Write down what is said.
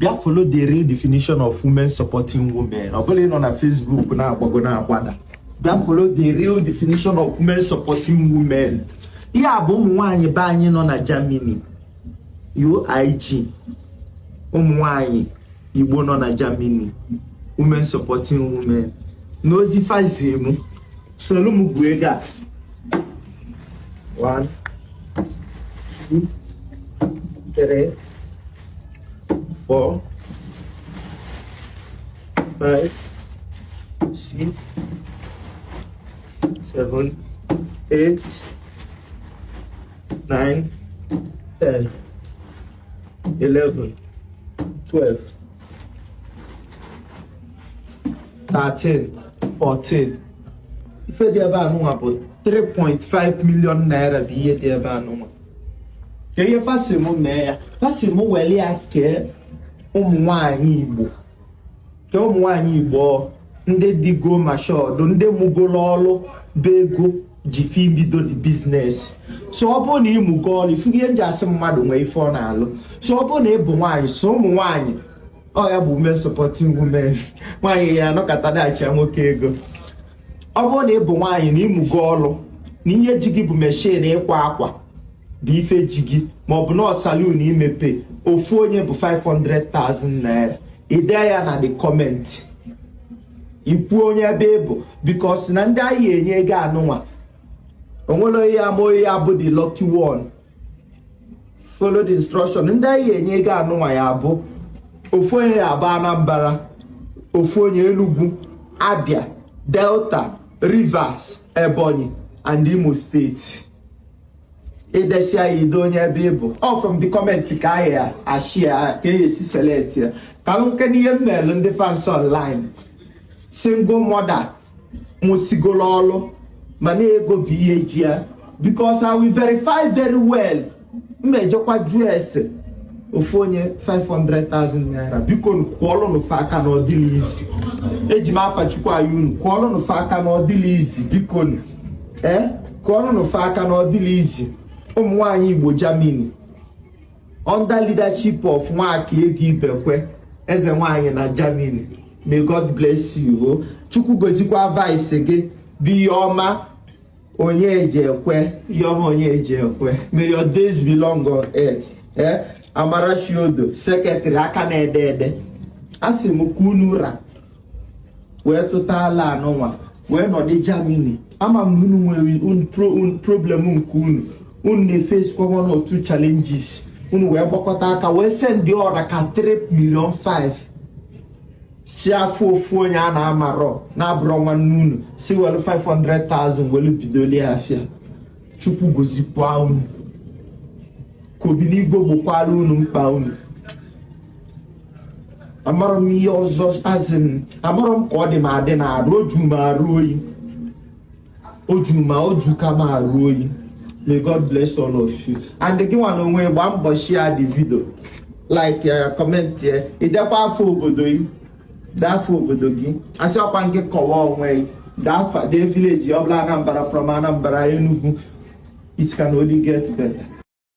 Bịa follow the real definition of women supporting women. Ọ bụla ị nọ na Facebook na-agbago na-agbada, bịa follow the real definition of women supporting women. Ihe a bụ ụmụ nwaanyị be anyị nọ na Germany, UIG, ụmụ nwaanyị Igbo nọ na Germany, women supporting women. N'ozi fa zi m, solu m bụ ego a: 1, 2, 3, 4, 5, 6, 7, 8, 9, 10, 11, 12, 13, 14. Ife dị ebe anụnwa bụ 3.5 million naira bụ ihe dị ebe anụnwa. Ka ihe fa sị mụ mee ya, fa sị mụ were ya kee ụmụ nwanyị Igbo, kee ụmụ nwanyị Igbo ndị dịgo matured, ndị mụgolo ọlụ bụ ego ji fi bido the business. So ọ bụrụ na ị mụgo ọlụ, ifugo ihe nji asị mmadụ nwee ife ọ na-alụ. So ọ bụrụ na ị bụ nwaanyị, so ụmụ nwaanyị ọ ya bụ women supporting women. Nwaanyị ya anọkọta dachi nwoke ego. Ọ bụrụ na ị bụ nwaanyị na ịmụgo ọlụ, na ihe ji gị bụ machine ịkwa akwa bụ ife ji gị, maọbụ na saloon imepe, ofu onye bụ 500,000 naira. Ide ya na the comment, ikwu onye ebe ị bụ, because na ndị anyị enye ego anụnwa, onwere onye ama onye ya bụ the lucky one. Follow the instruction. Ndị anyị enye ego anụnwa ya bụ ofu onye ya bụ Anambra, ofu onye Enugu, Abia, Delta, Rivers, Ebonyi and Imo State. Idesia ya, ide onye ebe ị bụ. All from the comment ka anyị ashia ka e esi select ya. Ka m nke n'ihe m melụ ndị fans online, single mother mụsigolo ọlụ mana ego bụ ihe ji ya, because I will verify very well. M ejekwa jụọ ese. Ofu onye 500,000 naira. Biko kwụọlụnụ fa aka na ọdịla izi. Eji m afa Chukwu ayọ unu, kwụọlụnụ fa aka na ọdịla izi. Biko ee, kụọlụnụ fa aka na ọdịla izi. Ụmụ nwanyị Igbo Germany under leadership of Nwaka Ego Ibekwe, eze nwanyị na Germany, may God bless you o. Chukwu gozikwa vice gị bụ ihe ọma onye eji ekwe, ihe ọma onye eji ekwe. May your days be long on earth. Eh, Amara Shiodo, secretary, aka na-ede ede, a sị m ka unu ra wee tụta ala anụnwa wee nọdụ Germany. Ama m na unu nwere problem nke unu, unu na-eface kwa one or two challenges. Unu wee gbakọta aka wee send ọra ka 3 million 5 si afọ ofu onye a na-amarọ na-abụrọ nwanne unu, si welu 500,000 welu bidolie afịa. Chukwu gozikwa unu, ka obiligwe gbokwala unu mkpa unu. Amarọ m ihe ọzọ azin, amarọ m ka ọ dị m adị na arụ oju m arụ oyi, oju ma oju ka m arụ oyi. May God bless all of you. And gị nwa na onwe, gbaa mbọ share the video, like ya, comment ya, idekwa afọ obodo gị, dee afọ obodo gị. Asị ọkwa nke kọwaa onwe gị, dee afa, dee village ọbụla, Anambra, from Anambra, Enugu. It can only get better.